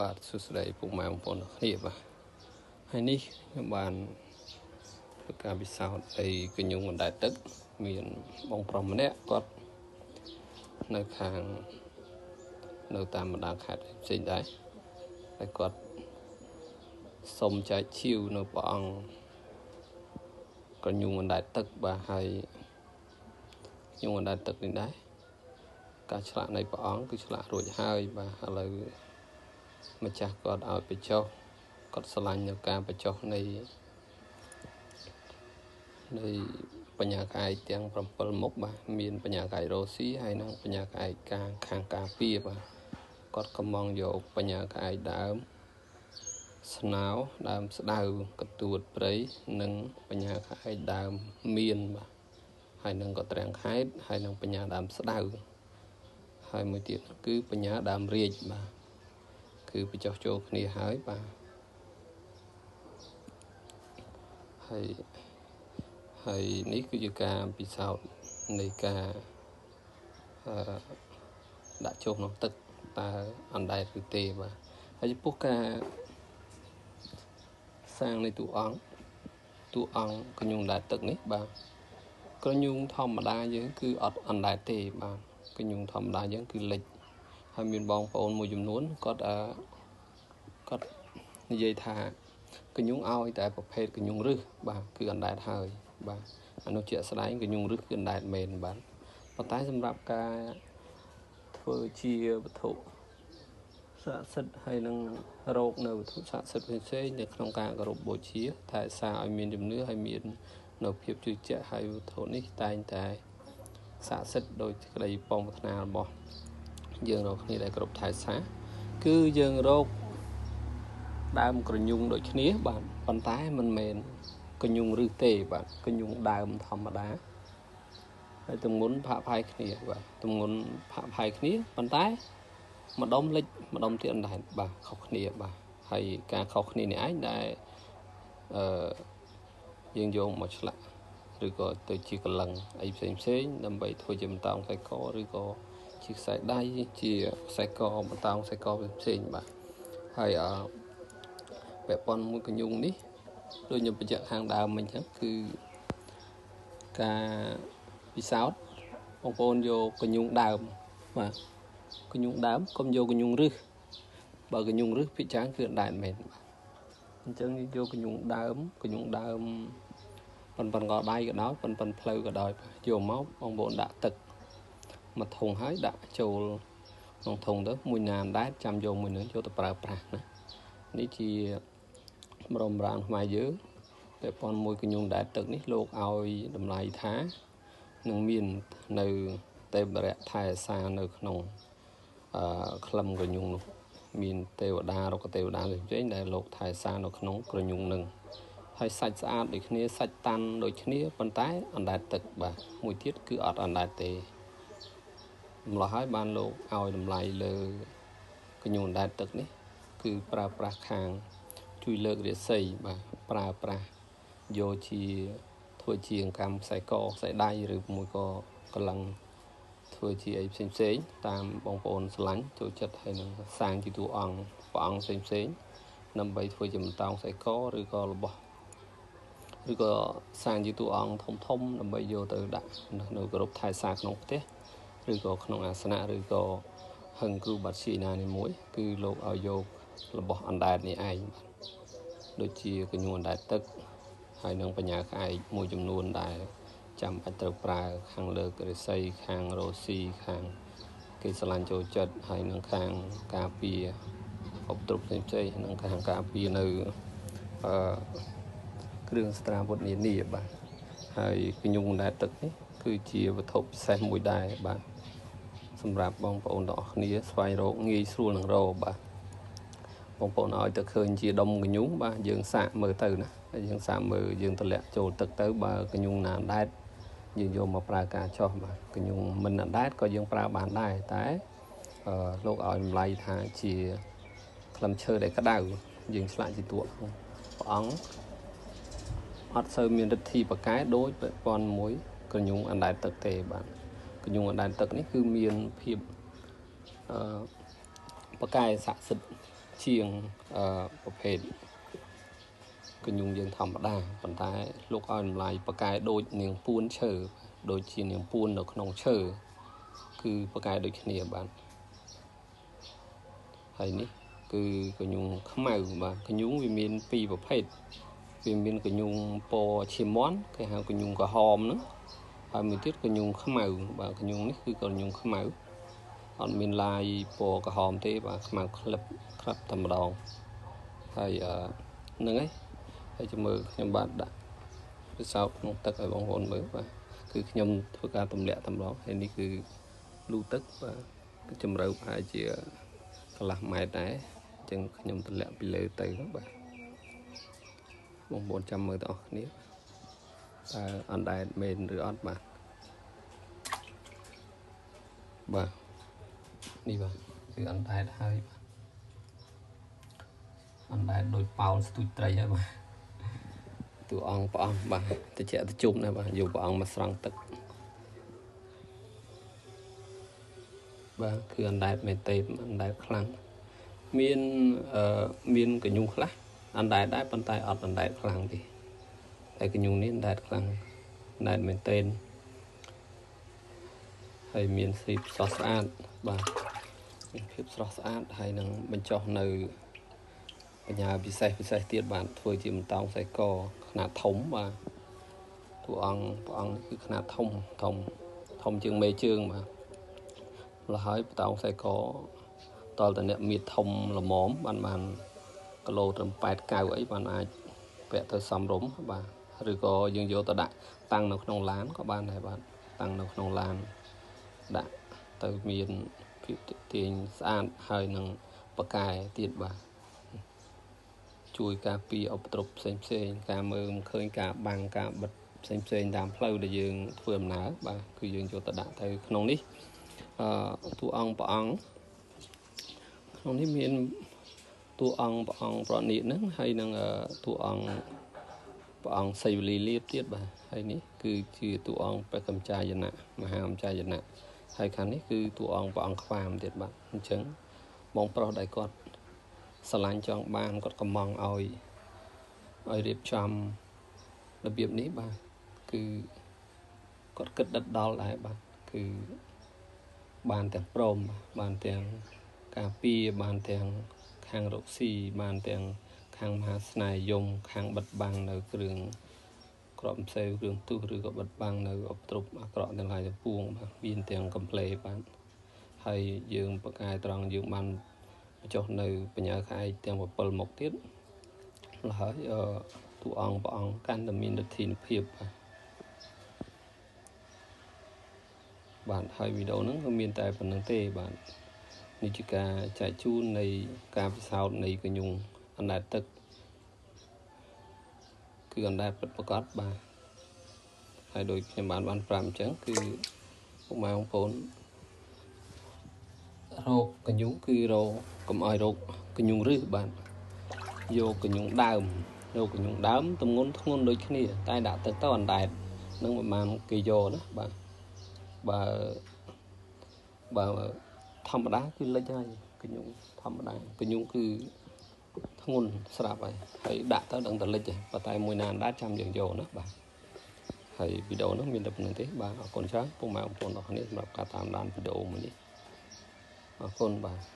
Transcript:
បាទសួស្តីពុកម៉ែបងប្អូនទាំងគ្នាបាទហើយនេះខ្ញុំបានធ្វើការពិសោធន៍អីកញ្ញុងអណ្ដែតទឹកមានបងប្រុសម្នាក់គាត់នៅខាងនៅតាមបណ្ដាខេត្តផ្សេងដែរហើយគាត់សុំចែកឈីវនៅព្រះអង្គកញ្ញុងអណ្ដែតទឹកបាទហើយកញ្ញុងអណ្ដែតទឹកនេះដែរការឆ្លាក់នៃព្រះអង្គគឺឆ្លាក់រួចហើយបាទឥឡូវម្ចាស់គាត់ឲ្យបញ្ចុះគាត់ស្រឡាញ់នៅការបញ្ចុះនៃបញ្ញាក្អែកទាំង7មុខបាទមានបញ្ញាក្អែករ៉ូស៊ីហើយនិងបញ្ញាក្អែកខាងការពារបាទគាត់កំងយកបញ្ញាក្អែកដើមស្នោដើមស្ដៅកទួតព្រៃនិងបញ្ញាក្អែកដើមមានបាទហើយនឹងក៏ត្រាំងខេតហើយនឹងបញ្ញាដើមស្ដៅហើយមួយទៀតគឺបញ្ញាដើមរាជបាទគឺបញ្ចុះចូលគ្នាហើយបាទហើយនេះគឺជាការពិសោធន៍នៃការដាក់ចូលក្នុងទឹកតើអណ្ដែតឬទេបាទហើយចំពោះការសាងនៃតួអង្គក្រញូងអណ្ដែតទឹកនេះបាទក្រញូងធម្មតាយើងគឺអត់អណ្ដែតទេបាទក្រញូងធម្មតាយើងគឺលិចហើយមានបងប្អូនមួយចំនួនគាត់គាត់និយាយថាក្រញូងឲ្យតែប្រភេទក្រញូងរឹសបាទគឺអណ្ដែតហើយបាទអានោះជាក់ស្ដែងក្រញូងរឹសគឺអណ្ដែតមែនបាទប៉ុន្តែសម្រាប់ការធ្វើជាវត្ថុស័ក្តិសិទ្ធិហើយនឹងរោគនៅវត្ថុស័ក្តិសិទ្ធិផ្សេងៗនៅក្នុងការគោរពបូជាថែសារឲ្យមានជំនឿហើយមាននៅភាពជឿជាក់ហើយវត្ថុនេះតែងតែស័ក្តិសិទ្ធិដោយក្តីប៉ងប្រាថ្នារបស់យើងរកគ្នាដែលគ្រប់ថែសារគឺយើងរកដើមក្រញូងដូចគ្នាបាទប៉ុន្តែមិនមែនក្រញូងរឹសទេបាទក្រញូងដើមធម្មតាហើយទម្ងន់ផាកផាយគ្នាបាទទម្ងន់ផាកផាយគ្នាប៉ុន្តែម្ដុំលិចម្ដុំទៀតអណ្ដែតបាទខុសគ្នាបាទហើយការខុសគ្នានេះឯងដែលយើងយកមកឆ្លាក់ឬក៏ទៅជាកលឹងអីផ្សេងផ្សេងដើម្បីធ្វើជាបន្តោងខ្សែកឬក៏ជាខ្សែដៃជាខ្សែកបន្តោងខ្សែកផ្សេងបាទហើយពាក់ព័ន្ធមួយកញ្ញុងនេះដូចខ្ញុំបញ្ជាក់ខាងដើមមិញអញ្ចឹងគឺការពិសោធន៍បងប្អូនយកកញ្ញុងដើមបាទកញ្ញុងដើមកុំយកកញ្ញុងរឹសបើកញ្ញុងរឹសភាគច្រើនគឺអណ្ដែតមែនបាទអញ្ចឹងយកកញ្ញុងដើមកញ្ញុងដើមប៉ុនកដៃក៏ដោយប៉ុនផ្លូវក៏ដោយយកមកបងប្អូនដាក់ទឹកមួយធុងហើយដាក់ចូលក្នុងធុងទៅមួយណាអណ្ដែតចាំយកមួយនឹងចូលទៅប្រើប្រាស់ណានេះជាបរមរានខ្មែរយើងតែប៉ុនមួយកញ្ញុងដែតទឹកនេះលោកឲ្យតម្លៃថានឹងមាននៅទេវរៈថែសារនៅក្នុងក្លឹមក្រញូងនោះមានទេវតារុក្ខទេវតាផ្សេងៗដែលលោកថែសារនៅក្នុងក្រញូងនឹងហើយសាច់ស្អាតដូចគ្នាសាច់តាន់ដូចគ្នាប៉ុន្តែអណ្ដែតទឹកបាទមួយទៀតគឺអត់អណ្ដែតទេម្ល៉េះហើយបានលោកឲ្យតម្លៃលើក្រញូងអណ្ដែតទឹកនេះគឺប្រើប្រាស់ខាងជួយលើករាសីបាទប្រើប្រាស់យកជាធ្វើជាកម្មខ្សែកខ្សែដៃឬមួយក៏កលឹងធ្វើជាអីផ្សេងផ្សេងតាមបងប្អូនស្រឡាញ់ចូលចិត្តហើយនឹងសាងជាតួអង្គព្រះអង្គផ្សេងផ្សេងដើម្បីធ្វើជាបន្តោងខ្សែកឬក៏របស់ឬក៏សាងជាតួអង្គធំធំដើម្បីយកទៅដាក់នៅគោរពថែសារក្នុងផ្ទះឬក៏ក្នុងអាសនៈឬក៏ហឹងគ្រូបាត់ជីណានេះមួយគឺលោកឲ្យយករបស់អណ្ដែតនេះឯងបាទដូចជាកញ្ញុងអណ្ដែតទឹកហើយនឹងបញ្ញាក្អែកមួយចំនួនដែលចាំបាច់ត្រូវប្រើខាងលើករិស័យខាងរ៉ូស៊ីខាងគេស្រឡាញ់ចូលចិត្តហើយនឹងខាងការពារអបទ្រពផ្សេងផ្សេងនិងខាងការពារនៅគ្រឿងស្ត្រាវុធនានាបាទហើយកញ្ញុងអណ្ដែតទឹកនេះគឺជាវត្ថុពិសេសមួយដែរបាទសម្រាប់បងប្អូនទាំងអស់គ្នាស្វែងរកងាយស្រួលនឹងរកបាទបងប្អូនឲ្យទៅឃើញជាដុំកញ្ញុងបាទយើងសាកមើលទៅណាយើងសាកមើលយើងតម្លាក់ចូលទឹកទៅបើកញ្ញុងណាអណ្ដែតយើងយកមកប្រើការចោះបាទកញ្ញុងមិនអណ្ដែតក៏យើងប្រើបានដែរតែលោកឲ្យតម្លៃថាជាក្លឹមឈើដែលក្តៅយើងឆ្លាក់ជាតួព្រះអង្គអត់សូវមានឫទ្ធីបកែដូចពាក់ព័ន្ធមួយកញ្ញុងអណ្ដែតទឹកទេបាទកញ្ញុងអណ្ដែតទឹកនេះគឺមានភាពបកែស័ក្តិសិទ្ធិ ជាងប្រភេទកញ្ញុងយើងធម្មតាប៉ុន្តែលោកឲ្យតម្លៃប៉កែដូចនាងពួនឈើដូចជានាងពួននៅក្នុងឈើគឺប៉កែដូចគ្នាបាទហើយនេះគឺកញ្ញុងខ្មៅបាទកញ្ញុងវាមានពីរប្រភេទវាមានកញ្ញុងពណ៌ឈាមមាន់គេហៅកញ្ញុងក្រហមហ្នឹងហើយមួយទៀតកញ្ញុងខ្មៅបាទកញ្ញុងនេះគឺកញ្ញុងខ្មៅអត់មានឡាយពណ៌ក្រហមទេបាទខ្មៅក្លឹបក្រាប់តែម្ដងហើយហ្នឹងហើយហើយចាំមើលខ្ញុំបាទដាក់ពិសោធន៍ក្នុងទឹកឲ្យបងប្អូនមើលបាទគឺខ្ញុំធ្វើការទម្លាក់តែម្ដងហើយនេះគឺលូទឹកបាទគឺជម្រៅប្រហែលជាកន្លះម៉ែត្រដែរអញ្ចឹងខ្ញុំទម្លាក់ពីលើទៅបាទបងប្អូនចាំមើលទាំងអស់គ្នាតើអណ្ដែតមែនឬអត់បាទបាទនេះបាទគឺអណ្ដែតហើយបាទអណ្ដែតដូចប៉ោលស្ទូចត្រីហើយបាទតួអង្គព្រះអង្គបាទតិចតិជុំណាបាទយកព្រះអង្គមកស្រង់ទឹកបាទគឺអណ្ដែតមែនទេអណ្ដែតខ្លាំងមានមានកញ្ញុងខ្លះអណ្ដែតដែរប៉ុន្តែអត់អណ្ដែតខ្លាំងទេតែកញ្ញុងនេះអណ្ដែតខ្លាំងអណ្ដែតមែនទេហើយមានស្រីស្រស់ស្អាតបាទមានភាពស្រស់ស្អាតហើយនឹងបញ្ចុះនៅបញ្ញាពិសេសពិសេសទៀតបាទធ្វើជាបន្តោងខ្សែកខ្នាតធំបាទតួអង្គព្រះអង្គនេះគឺខ្នាតធំធំធំជាងមេជើងបាទម្ល៉េះហើយបន្តោងខ្សែកតលតអ្នកមៀតធំល្មមបានបានគីឡូត្រឹម8 9អីបានអាចពាក់ទៅសំរុំបាទឬក៏យើងយកទៅដាក់តាំងនៅក្នុងឡានក៏បានដែរបាទតាំងនៅក្នុងឡានដាក់ទៅមានភាពទាញស្អាតហើយនឹងបកែទៀតបាទជួយការពារឧបទ្រពផ្សេងផ្សេងការមើលមិនឃើញការបាំងការបិទផ្សេងផ្សេងតាមផ្លូវដែលយើងធ្វើដំណើរបាទគឺយើងយកទៅដាក់ទៅក្នុងនេះតួអង្គព្រះអង្គក្នុងនេះមានតួអង្គព្រះអង្គប្រណិតហ្នឹងហើយនឹងតួអង្គព្រះអង្គសីវលីលៀបទៀតបាទហើយនេះគឺជាតួអង្គព្រះកម្ចាយណៈមហាកម្ចាយណៈហើយខាងនេះគឺតួអង្គព្រះអង្គខ្វាមទៀតបាទអញ្ចឹងបងប្រុសដែលគាត់ស្រឡាញ់ចង់បានគាត់កំងឲ្យរៀបចំរបៀបនេះបាទគឺគាត់គិតដិតដល់ដែរបាទគឺបានទាំងព្រមបានទាំងការពារបានទាំងខាងរកស៊ីបានទាំងខាងមហាស្នេហ៍យមខាងបិទបាំងនៅគ្រឿងក្របផ្សេងគ្រឿងទុះឬក៏បិទបាំងនៅឧបទ្រពអាក្រក់ទាំងឡាយទាំងពួងបាទមានទាំងកំភ្លេបាទហើយយើងបកែត្រង់យើងបានបញ្ចុះនៅបញ្ញាខែទាំង7មុខទៀតម្ល៉េះហើយតួអង្គព្រះអង្គកាន់តែមានឫទ្ធានុភាពបាទបាទហើយវីដេអូហ្នឹងក៏មានតែប៉ុណ្្នឹងទេបាទនេះជាការចែកជូននៃការពិសោធន៍នៃកញ្ញុងអណ្ដែតទឹកគឺអណ្ដែតពិតប្រាកដបាទហើយដូចខ្ញុំបានប្រាប់អញ្ចឹងគឺពុកម៉ែបងប្អូនរោគកញ្ញុងគឺរោគកុំឲ្យរោគកញ្ញុងរឹសបាទយកកញ្ញុងដើមយកកញ្ញុងដើមទម្ងន់ធ្ងន់ដូចគ្នាតែដាក់ទឹកទៅអណ្ដែតនឹងប្រហែលគេយកណាបាទបើធម្មតាគឺលិចហើយកញ្ញុងធម្មតាកញ្ញុងគឺធ្ងន់ស្រាប់ហើយហើយដាក់ទៅដឹងតែលិចហើយប៉ុន្តែមួយណាអណ្ដែតចាំយើងយកណាបាទហើយវីដេអូនោះមានតែប៉ុណ្្នឹងទេបាទអរគុណច្រើនពុកម៉ែបងប្អូនទាំងអស់គ្នាសម្រាប់ការតាមដានវីដេអូមួយនេះអរគុណបាទ